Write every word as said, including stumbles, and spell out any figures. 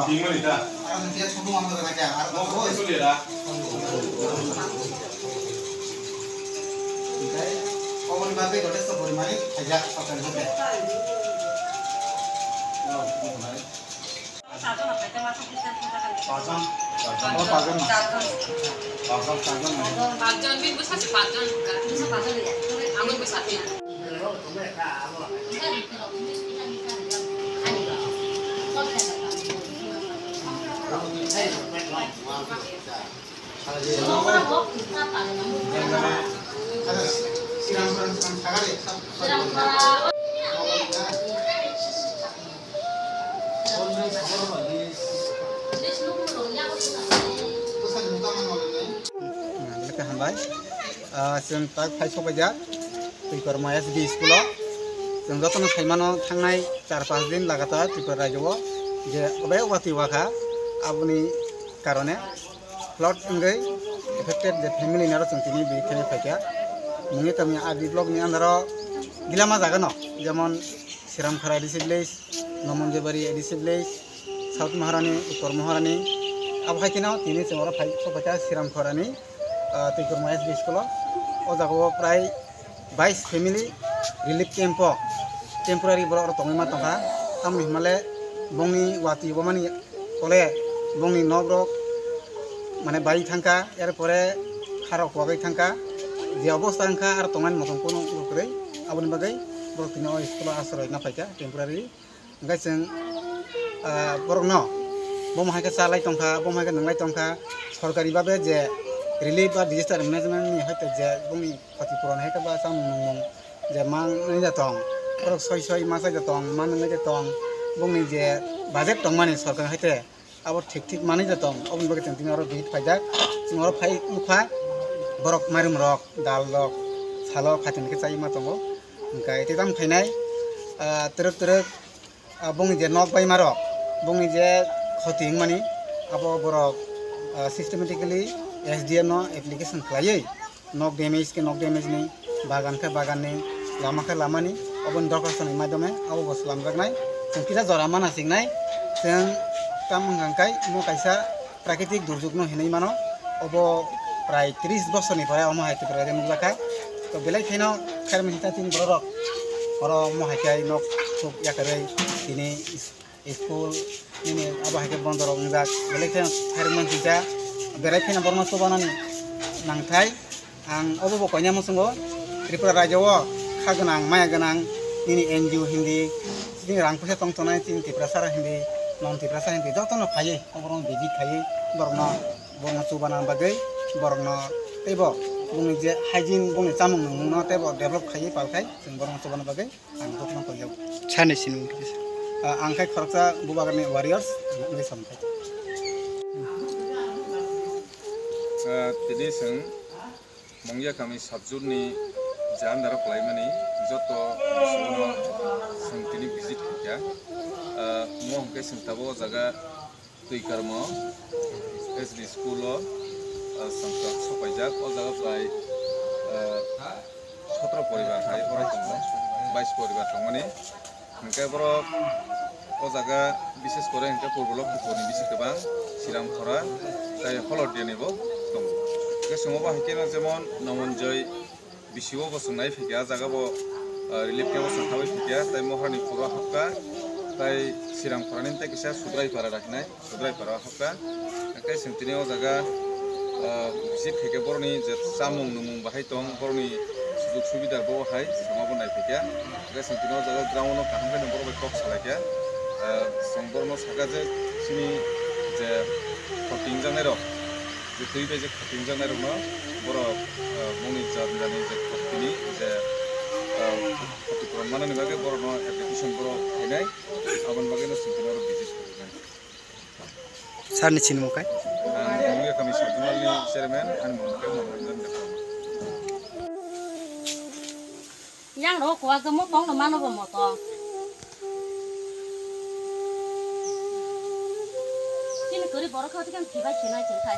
Tingmani ta. Ang dia sumung ang berada. Mau kau itu dia dah. Oke, oboni bagwi jothesto porimani khaijak, pakan hote. Pajon, pajon. Oh, pajon. Pajon, pajon. Pajon, bini bwsa se pajon, bwsa pajon ya. Amo bwsa te. Hambai. Ah, chwng tak phai sopaijak Twikorma S D school o. Chwng jotono saimano thangnai char panch din lagatar Tripura rajyo o je obe watwi wakha, aboni karone flood wngwi affected je family ni aro chwng tini bini thani phaikha. Mungwi tongni R D block ni under o gilama jaga no, jemon Siramkhara A D C village, Nomonjoibari A D C village, South Maharani, Uttor Maharani, abo hai kheno tini chwng oro phai sopaikha Siramkhorani, ah, Twikorma S D school o. O jaga o prai bais family relief camp o temporary borok rok tongwi ma tongkha. Tamoni hinmale bongni watwi bomani tole bongni nok rok mane bai thangkha, er pore ha rok wagwi thangkha, je obostha wngkha aro tongmani motom kunu kwrwi, aboni bagwi borok tini o school o asroi na phaikha temporary. Hingke chwng, ah, borokno bomo hai khe chalai tongkha, bomo hai khe nwnglai tongkha, sorkari babe je relief ba disaster management ni hai khe je bongni khoti puron hai khe ba chamung nungmung je manwi da tong, borok soi soi ma chai da tong, ma nwnglai da tong, bongni je budget tongmani sorkar hai khe abo thik thik manwi da tong, oboni bagwi chwng tini oro visit phaijak, chwng oro phai nukha borok mairum rok, dal rok, salo phaitoni khe chai ma tongo, hingke tei tamo khainai, ah, twrwk twrwk. Ah, bongni je nok baima rok, bongni je khoti wngmani, abo borok, ah, systematically S D M no application khlaiwi nok damage khe nok damage ni, bagan khe bagan ni, lama khe lama ni, oboni dorkhasto ni madhyome abo bo slamjaknai. Chwng kisa jora mana singnai, chwng tam wngkha hwnkhe mo kaisa Prakritik durjukno hinwi mano, obo prai tris bosorni pore omo hai Tripura rajyo nukjakha. To belai kheno khairokma hinta chini bororok oro omo hai khe nok suk yakarwi tini is-, school nini abo hai khe bondorok wngjak. Belai kheno khairokma hinta berai kheno borokno chubanani nangthai. Ang obo bo koina muchungo Tripura rajyo o kha gwnang, maya gwnang, nini N G O hindi, chini rang puisa tong tongnai chini Tiprasa rok hindi, non Tiprasa hindi, jotono phaiwi oborokno visit khaiwi borokno, borokno chubana bagwi, borokno teibo bongni je hygiene, bongni chamung nungmungno teibo develop khaiwi palkhai chwng borokno chubana bagwi ang jotono koi jago. Sani sinimung kisa. Ah, ang khai khoroksa Bubagrani warriors wngwi samkhai. Ah, tini chwng Mungya kami subjurni je andaro khlaimani joto bwskango chwng tini visit khaikha. Ah, mo hwnkhe chwng tabuk o jaga Twikormo S D school o, ah, chwng tok sopaijak. O jaga prai, ah, sotro poribar hai oro tongo, bais poribar tongmani. Hingke borok o jaga bises kore hingke Purbo Lokhipurni bisi kwbang Siramkhora tei Holodiani bo tongo. Hingke chwng bo hai kheno jemon Nomonjoi bisi o bo chwng nai phikha, ah jaga bo, ah, relief camp o chwng thabai phikha, tei Moharani Puro hapkha, tei Siramkhorani tei kisa Subraipara rahinai. Subraipara hapkha. Hingke chwng tini o jaga, ah, visit khaikhe borokni je chamung nwngmung bahai tong, borokni sujug subida bo hai chwng abo naiphikha. Hingke chwng tini o jaga ground o kaham khe borok bai kok salaikha. Ah, chwng borokno sakha je chini je khoti wngjaknai rok, je twi bai je khoti wngjaknai rokno borok, ah, bongni jat jani je khotini je, ah, khoti puron manani bagwi borokno application borok khainai, aboni bagwino chwng tini oro visit khaikha. Sir ni sinimung kai? Ang Mungya kami Sabjunal ni chairman, ani mung khe Manoranjan Debbarma. Yang ro kuwa khe mo tong no mano bo moto. Chini kwrwi borok khe tei khe phibai khinai chwng khai.